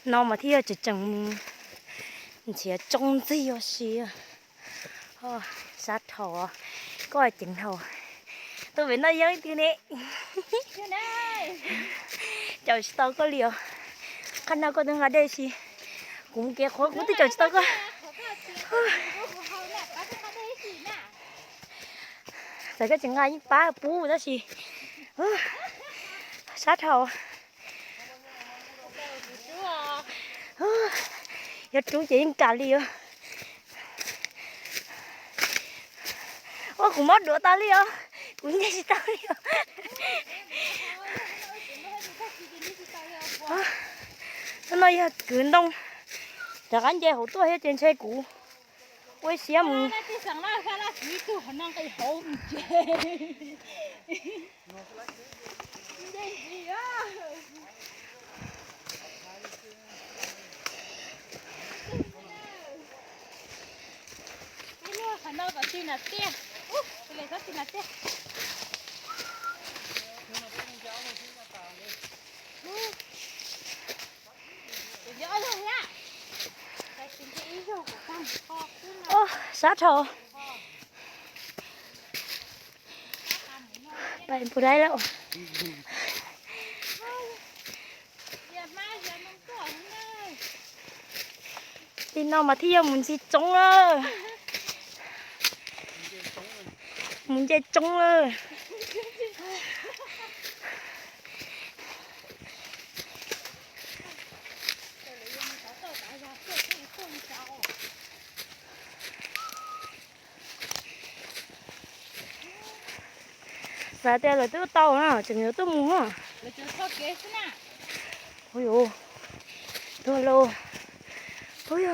No mas thiaj yog tseem tseem mus nrhiav tsoob ntxiag ua si. Sab dhau, koj ceev dhau. Tuaj pem no yeej twg ne? Caum tsis tau koj li os. Qhov no koj twb nqa dej si, kuv mus kev qhuav kuv twb caum tsis tau koj. Txawm koj tsis nqa yeej pab pub tab sis sab dhau. Yog rub ces yeej kam li os. Ua kuv mob duav tau li os, kuv nce tsis tau li os. Hnub no yog kwv ntoo, rov qab nce hauv tuaj thiab ces ntshe kuv ua siab mus. Sab dhau. Pais puas dai lawm. Li no mas thiaj yog mus ntxi tsoob lawm. Mus nce tsoob lawm. Xav tias lawv twb tau na, tseem yuav tuaj mus. Ui, tuag lauj. Ui,